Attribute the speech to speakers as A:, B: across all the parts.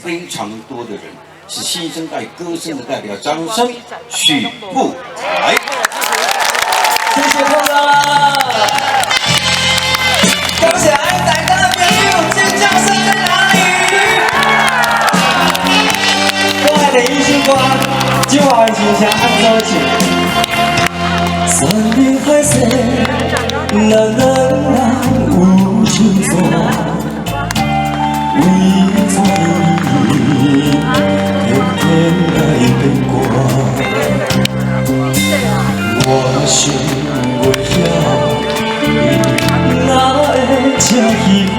A: 非常多的人，是新生代歌聲的代表。掌聲，許富凱。
B: 謝謝胖哥，感謝愛台東的朋友，尖叫聲在哪裡？我來第一首歌，酒後的親像按怎唱？山盟海誓，咱兩人有酒醉，為怎樣你偏偏來變卦？我想袂曉，你哪會這虚華？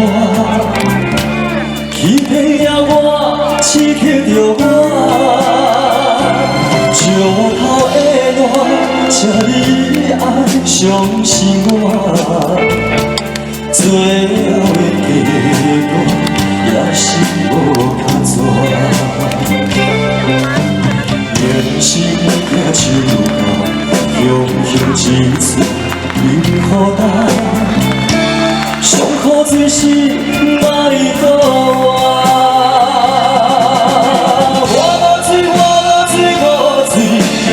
B: 欺騙了我，刺激著我，石頭的我，請你愛相信我，最後的結果也是無卡紙。人生行樹到，雄雄一出忍予担，上好做事莫閣活。我無醉，我無醉，無醉，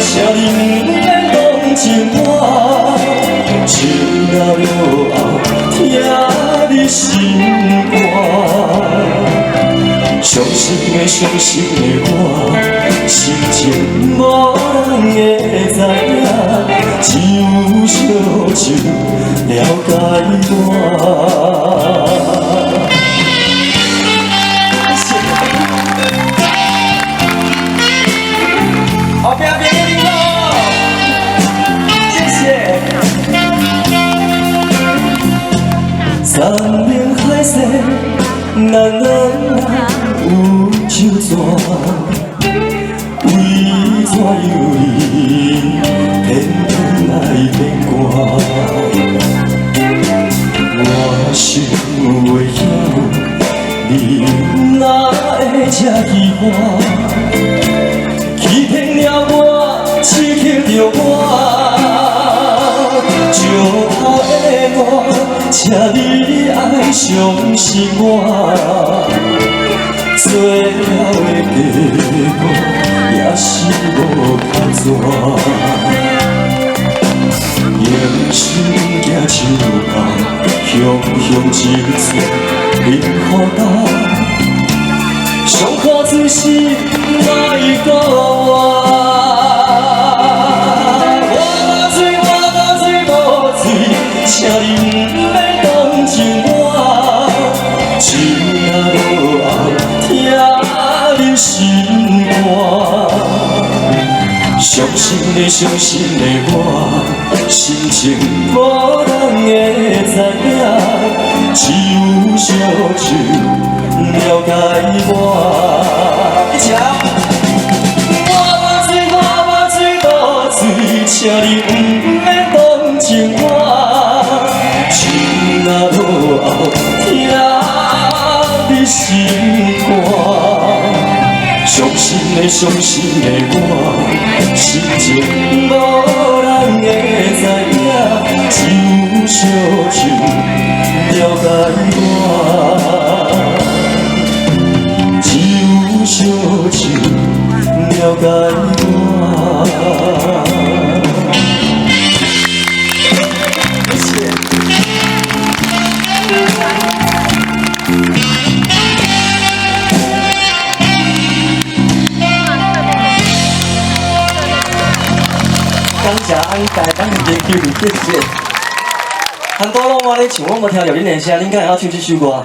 B: 請你毋免同情我。酒若落後，疼你心肝。傷心的，傷心的我，心情無人會知影，只有燒酒了解我。謝謝。後壁朋友您好，謝謝。山盟海誓，咱兩人有酒醉，為怎樣你偏偏來變卦？我想袂曉，你哪會這虛華？欺騙了我，刺激著我，石頭的我，請你愛相信我。最後的結果也是無卡紙。人生行樹後，雄雄一出忍予担，上好做事莫閣活。我無醉，我無醉，無醉，請你毋免同情我。酒若落後，疼你心肝。傷心的，傷心的我，心情無人會知影，只有燒酒了解我。一起來。我無醉，我無醉，無醉，請你毋免同情我。酒若落後，疼你心肝。傷心的，傷心的我，心情無人會知影，只有燒酒了解我，只有燒酒了解我。謝謝。感謝按台東的朋友，謝謝。很多攏我咧唱，我無聽著恁的聲，恁敢會曉唱這首歌？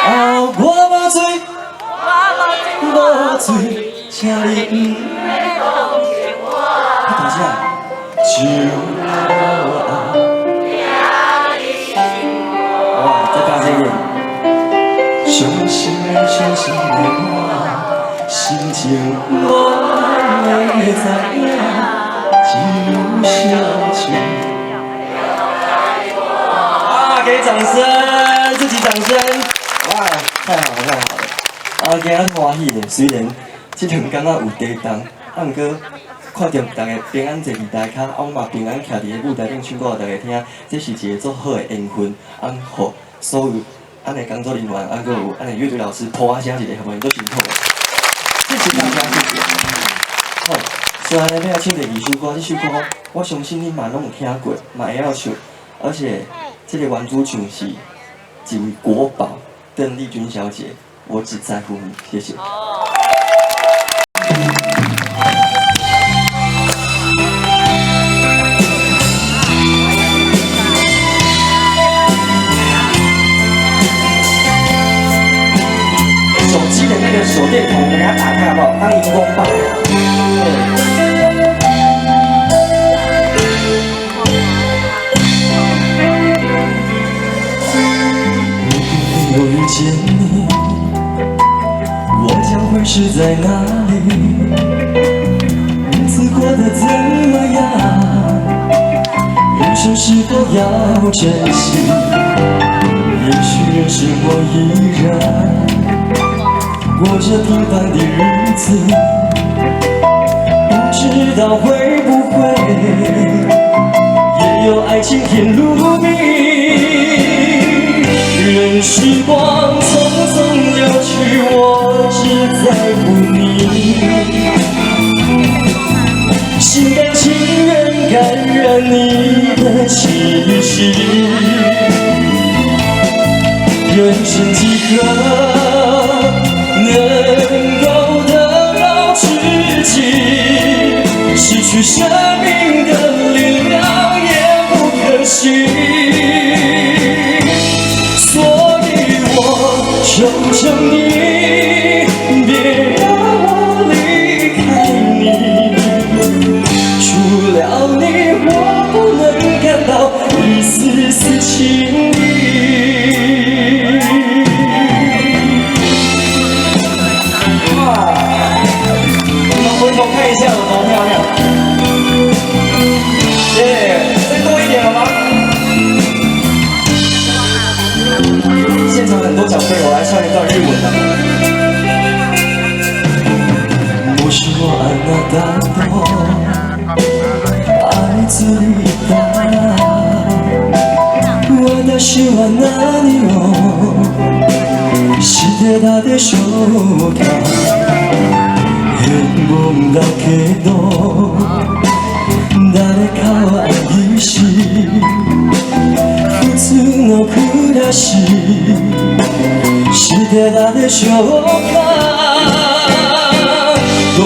B: 啊，我無醉，無醉，請你毋免同情我。較大聲。酒若落後，哇，再大聲一點。傷心的，傷心的我，心情無人會知影，只有燒酒。啊，給掌聲，自己掌聲！哇，太好了，太好了！啊，今仔歡喜的，雖然這兩工仔有地動，啊，毋過看著逐个平安坐佇台跤，啊，我嘛平安徛佇个舞台頂唱歌，予大家聽，這是一个足好的緣分，啊，予所有按呢工作人員，啊，閣有按呢樂隊老師，噗仔聲一下，好無？都辛苦。謝謝大家，謝謝。好，所以呢，欲來唱第二首歌，這首歌我相信你嘛攏有聽過，嘛會曉唱，而且這個原主唱是一位國寶，鄧麗君小姐，我只在乎你，謝謝。手機的那個手電筒，給它打開好不好？當熒光棒。對。如果沒有遇見你，我將會是在哪裡？日子過得怎麼樣？人生是否要珍惜？也許人生我依然過着平凡的日子，不知道會不會也有愛情甜如蜜。任時光匆匆流去，我只在乎你，心甘情願感染你的氣息。人生幾何能夠得到知己，失去生命的力量也不可惜。所以我求求你，別讓我離開你。除了你，我不能感到一絲絲情意。哇！我們回頭看一下，有多漂亮！耶，再多一點好嗎？現場很多長輩，我來唱一段日文。もしもあなたと愛ついたら、私は何をしてたでしょうか。平凡だけど誰かを愛し、普通の暮らししてたでしょうか。時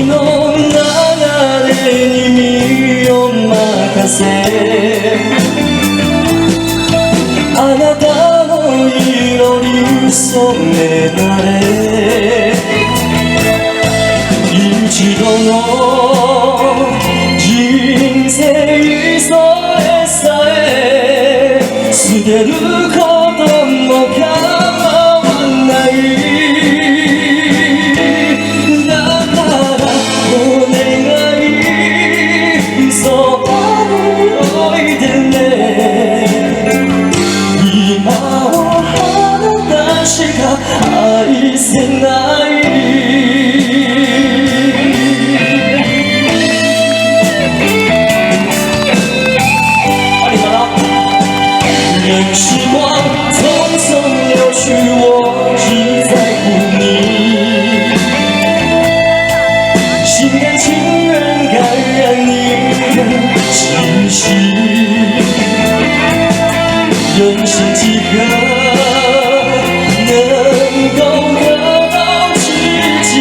B: の流れに身を任せ、あなたの色に染められ、一度の人生それさえ捨てることも構わない。だからお願い、そばにおいでね。今はあなたしか愛せない。任時光匆匆流去，我只在乎你，心甘情願感染你的氣息。人生幾何能夠得到知己，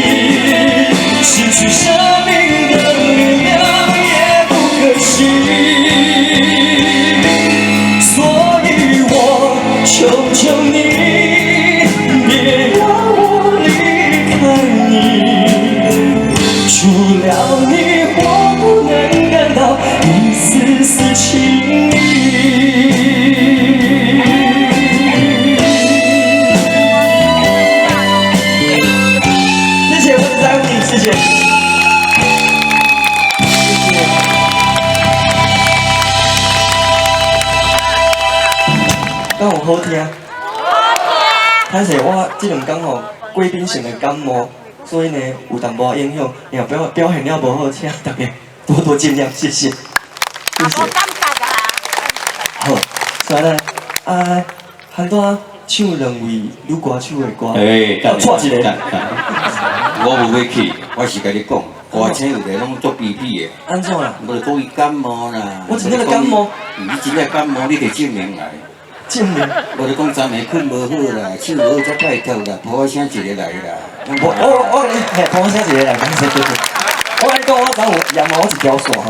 B: 失去生命的力量也不可惜。所以我求求你，別讓我離開你。除了你，我不能感到一絲絲情意。謝謝，我只在乎你，謝謝。謝謝。敢有好聽？歹勢，我這兩工吼過敏性的感冒，所以呢有淡薄仔影響，若表現了無好，請大家多多見諒，謝謝。謝謝。好，所以呢，啊，很多。唱兩位女歌手的歌。
A: 哎，
B: 錯一个。
A: 我無欲去，我是共你講，歌星有個攏足卑鄙的。
B: 按怎啦？
A: 無就講伊感冒啦。
B: 我真正感冒。
A: 你真正感冒，你得證明來。
B: 證明。
A: 無就講昨暝睏無好啦，唱無好才拜託啦，婆聲一个來啦。
B: 我嘿，婆聲一个來，歹勢對對。我共你講，我昨有鹽我一條線吼，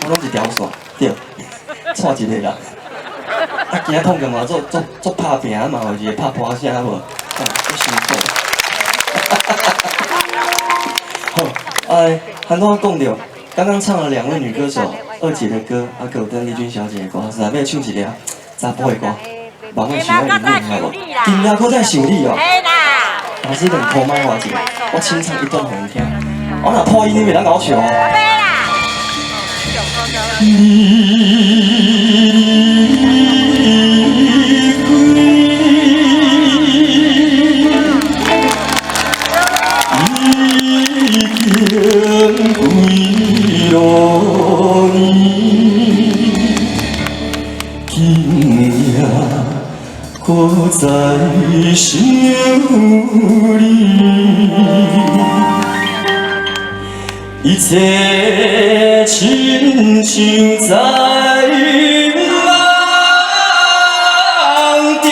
B: 我攏一條線，對，錯一个啦。啊，今仔碰著嘛，做做做拍拚嘛，有一个拍破聲無？啊，足辛苦。好，哎，很多講著，剛剛唱了兩位女歌手二姐的歌，啊，閣有鄧麗君小姐的歌，實在欲唱一个查埔的歌，網友想愛你，好無？今夜閣再想你哦。老師2箍莫花錢，我清唱一段予𪜶聽。我若破音，你袂當共我笑哦。你離開已經幾落年，今夜閣再想你。一切親像在夢中。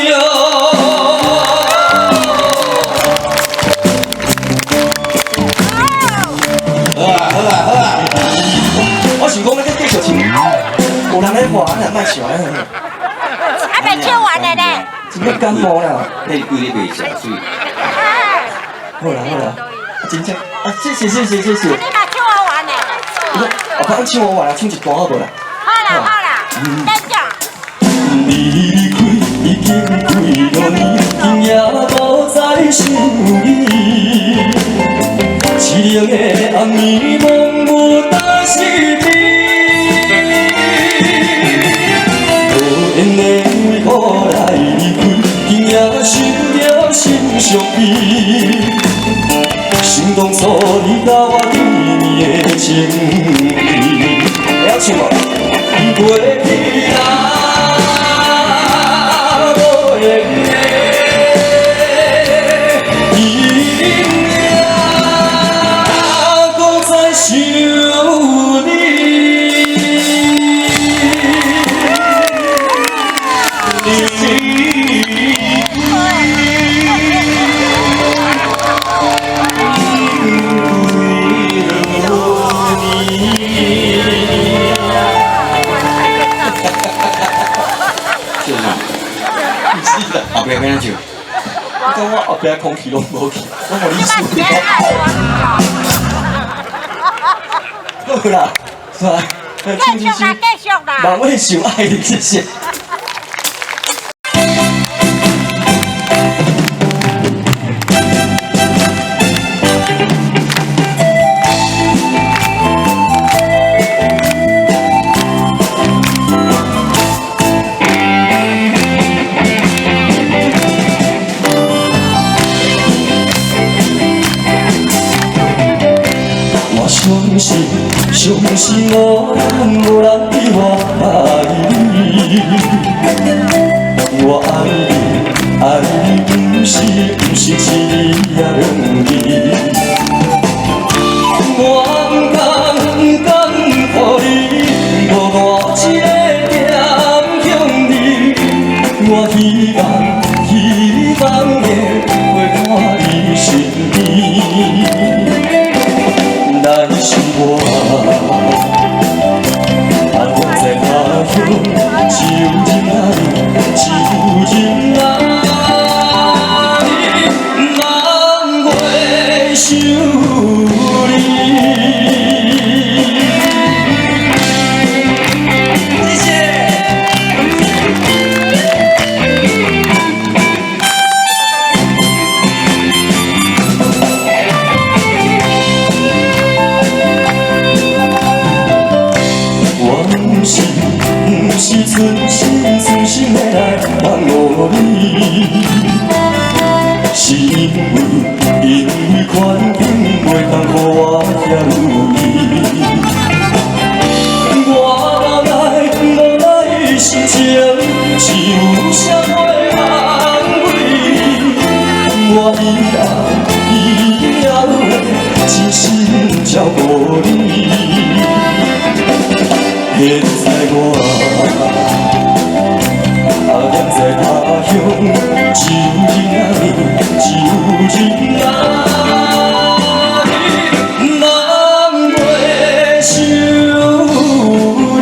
A: 好啊好啊好啊！
B: 我想講欲閣繼續唱，有人咧話，咱莫唱啊。
C: 還沒唱完呢呢。
B: 真正感冒啦。
A: 你貴你袂食水。
B: 好啦好啦，真正啊，謝謝謝謝謝謝。
C: 你嘛唱完呢？
B: 我幫唱完啦，唱一段好無啦？
C: 好啦好啦，等陣。
B: 你離開已經幾落年，今夜閣再想你。淒涼的暗暝，夢無當時甜。無緣的為何來離開？今夜想著心傷悲。想當初你佮我甜蜜的情誼，會曉唱無？過去啊，無緣的，今夜閣再想你。
A: 後壁欲按怎唱？
B: 你講我後壁空氣攏無去，攏予你處理。好啦，來，來唱這首
C: 繼續啦，
B: 《望月想愛你》，謝謝。我相信，相信無人無人比我愛你。我愛你，愛你，毋是一日兩日。我毋甘，毋甘予你孤單一个踮乡里。我希望，希望會陪伴你身邊。來是我，安願在他鄉，只有忍耐，只有忍耐，望月想你。謝謝。我毋是，毋是存心存心的來放予你，是因為因為環境袂通予我遐如意。我無奈無奈心情，只有啥會安慰你？你。現在我啊踮在他鄉，只有你只有你，人袂想你。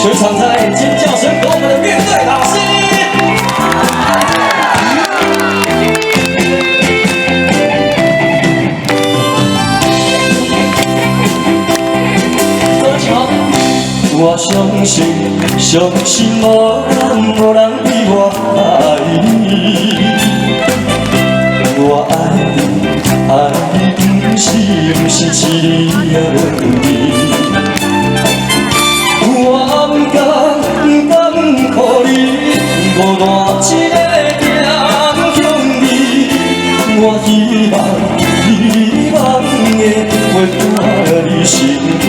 B: 全場在尖叫聲給我們的樂隊老師。我相信，相信無人無人比我愛你。我愛你，愛你，不是不是一日兩日。我不甘，不甘予你孤單一个踮鄉里。我希望，希望會陪伴你身邊。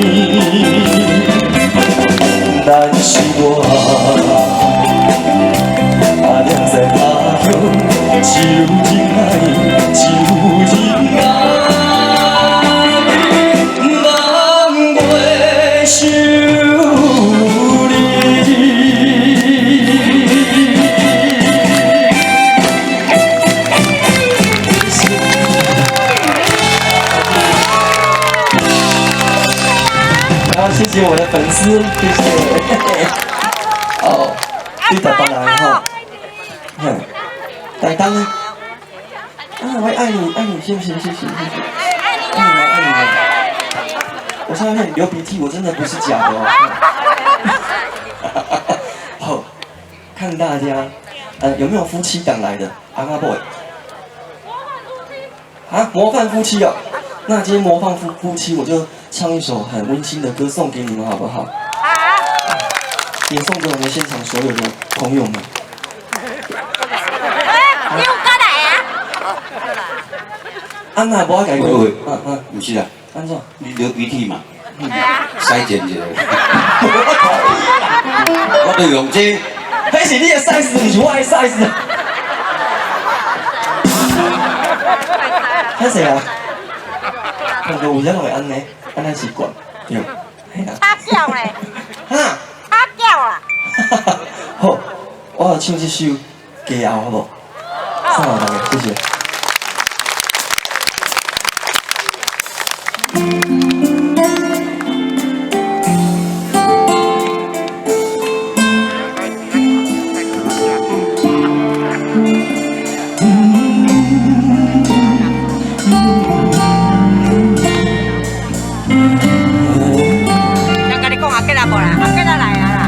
B: 但是我啊踮在他鄉，只有真愛，只有真愛，人袂想你。好，謝謝我的粉絲，謝謝。哦，你台北人吼，嘿，台東啊，我愛你，愛你，謝謝，謝謝，謝謝，愛你們，愛你們。我現在有點流鼻涕，我真的不是假的哦。好，看大家，有沒有夫妻檔來的？阿媽 boy。啊，模範夫妻哦。那今天模範夫妻，我就唱一首很溫馨的歌送給你們，好不好？
C: 好。
B: 也送給我們現場所有的朋友們。
C: 你有過來啊？
B: 安娜無愛改
A: 喂喂，
B: 嗯嗯，
A: 不是啦，
B: 按怎？
A: 你流鼻涕嘛？
C: 係啊。
A: 洗淨一下。我都用這
B: 個。彼是你的 size，毋是我的 size。歹勢啊？看過有啥攏會按呢？按呢習慣，對。
C: 插腳咧。
B: 哈？
C: 插腳啦。
B: 好，我來唱這首《家後》，好無？送予大家，謝謝。
C: 人共你講阿吉拉無啦，阿吉拉來啊啦，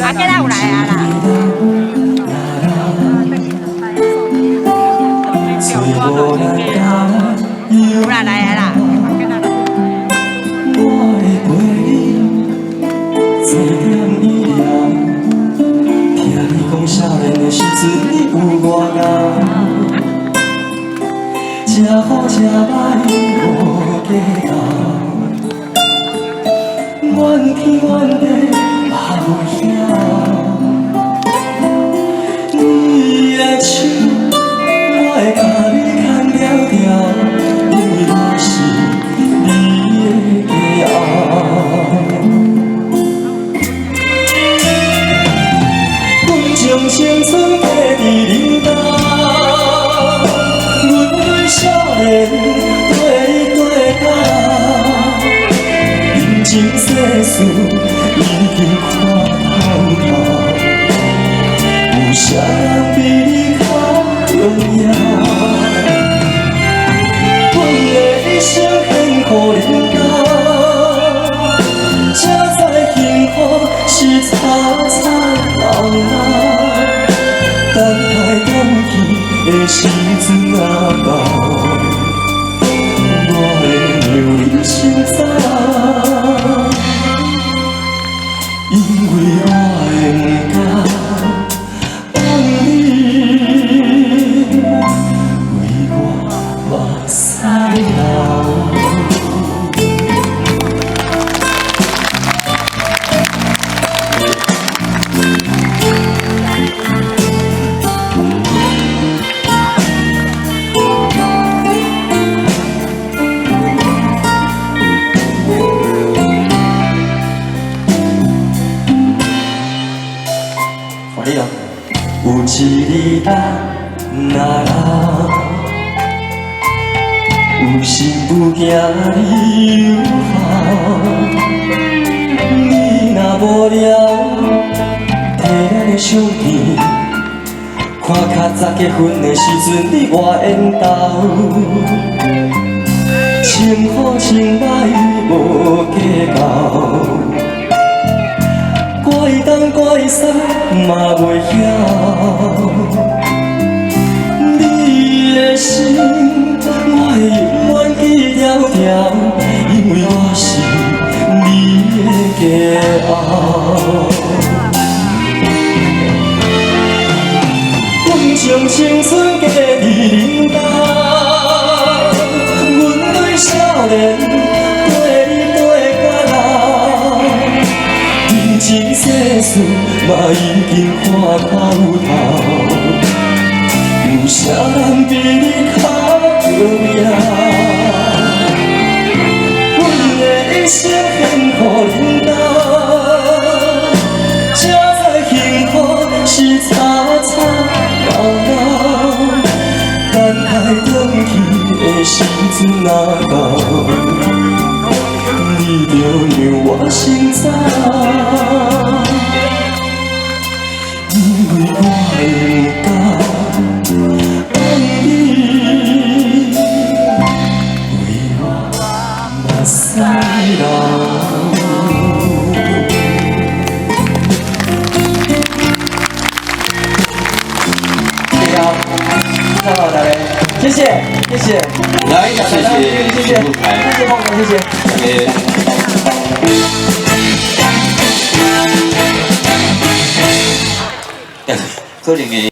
C: 阿吉拉有來啊啦。有啦，來啊啦。
B: 我會陪你做點以後，聽你講少年的時陣你有偌𠢕，食好食歹無計較，怨天怨地嘛袂曉。你的手，我會共你牽牢牢，因為我是你的家後。阮將青春嫁佇恁兜，阮對少年綴你綴到，人情世事已經看透透，有啥人比你較重要？阮的一生獻予恁兜，才知幸福是吵吵鬧鬧。等待轉去的時陣仔到，我會讓你先走，因為咱若老，有心有行你有效，你若無聊，提咱的相片，看較早結婚的時陣，你我緣投。穿好穿歹無計較，怪東怪西嘛袂曉。你的心，我會永遠記牢牢，因為我是你的驕傲。阮將青春嫁佇恁兜，阮對少年綴你綴到老，人情世事嘛已經看透透，有啥人比你較重要？阮的一生獻予恁兜，才知幸福是吵吵鬧鬧，等待轉去的時陣若到，你著讓我先走，因為我會毋甘放你為我目屎流。謝謝啊，好，大家，謝謝，謝謝，
A: 來，謝謝
B: 謝謝，
A: 許富凱，
B: 謝謝鳳哥，謝謝。
A: 謝謝。但是可能會。